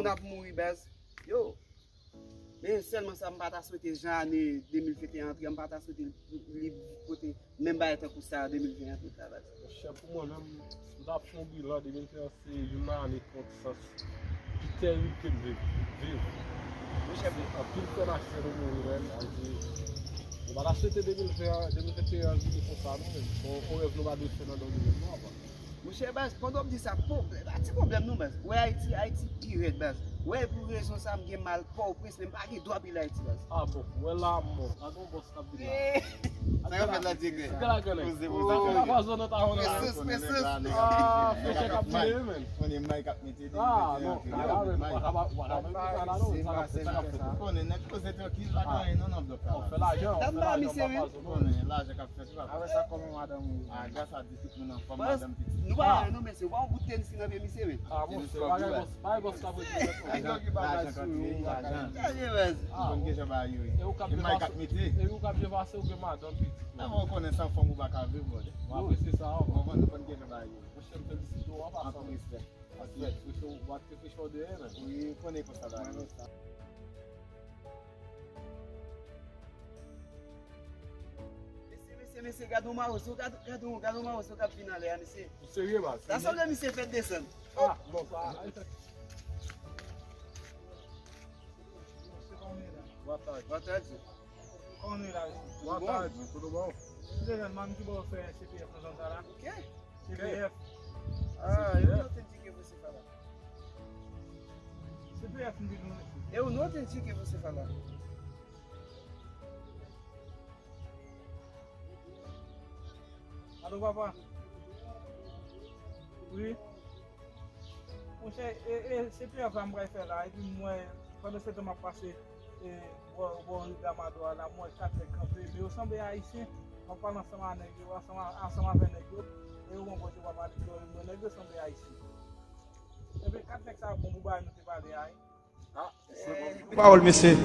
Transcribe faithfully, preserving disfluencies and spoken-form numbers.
Ap mouri, baz. Yo. Men sèlman sa, m pa ta swete jan ane de mil venteyen antre, m pa ta swete li pote menm bagay tankou sa de mil ven antre la, baz. Monchè, pou mwen menm, m t ap fè yon bilan, de mil venteyen se youn nan ane kont sans pi tèrib ke m viv. Viv. Monchè, se anpil frè m ak sè nou mouri, menm. Sa vle di, nou pa ta swete de mil ven an, de mil venteyen an vini konsa, non, menm. Bon, on rèv nou pa dwe fè nan dòmi menm, non, apa. Monchè, baz, pandan w ap di sa, pwoblèm, pa ti pwoblèm, non, baz. Wè Ayiti, Ayiti pi rèd, baz. Wè, pou rezon sa, m gen mal Pòtoprens, men m pa gen dwa vin Ayiti, baz. Ah bon, wè la, mò. La, gon bòs k ap vin la. Sa yo fè la, Tigre? Gala, gala. Poze, poze, poze. Sa fè la, pa zòn nan ta wè la. Presans, presans. Ah, fè chèk ap vini, men. Konnen may k ap mete. Ah, non. Ah, men, pa ka, pa ka, pa ka, non. Sa k ap fèt, sa k ap fèt. Konnen nèg koze trankil, pa gen anyen, non, nan blòk la. Oh, fè lajan, fè lajan, papa. Konnen lajan k ap fèt, papa. Avè sa, kòman madanm ou? Ah, gras a Dye, tout moun anfòm, madanm, pitit. Nou pa wè, non, mesye, w pa wè bout tenis ki nan pye misye, men. Ah, bon, se bagay bòs, bagay bòs k ap rete. Nèg yo ki pa bay sou yo, lajan. Gade, baz. Ah, bon. Konn kijan bagay yo ye. E ou k ap jwe pase, e ou k ap jwe pase, ou gen madanm, pitit. Ah, men ou konnen san fanm ou pa ka viv, brother. Mwen apresye sa, wi. Konprann, ou konn kijan bagay yo ye. Monchè, m felisite w an pasan. Anpil respè. Respè. Ou ap te fresh ou de, men. Wi, ou konnen konsa bagay yo ye. Mesye, mesye, mesye, gade yon mawozo, gade, gade yon, gade yon mawozo k ap vin anlè a, mesye. Ou serye, baz? Sa sanble misye fèk desann. Ah, bon, sa. Boa tarde. Boa tarde. Kòman nou ye la, mesye? Boa tarde, tudo bom? Mesye, manm ki bò fè C P F nan zòn sa la? Ok. C P F. Ah, eu não entendi que você fala. C P F, m di nou, mesye. Eu não entendi que você fala. Alo, papa. Wi. Monchè, e, e, C P F la m pral fè la, epi m wè, pandan se tan m ap pase, e, bò, bò ri Gamadò a la, m wè kat nèg kanpe, men yo sanble ayisyen, m ap pale ansanm a nèg yo, ansanm a, ansanm avè nèg yo, e yo wè bò yo pa pale kreyòl, m wè nèg yo sanble ayisyen. Ebyen, kat nèg sa bon pou bagay nou te pale a, wi. Ah, se bon. Pawòl, mesye.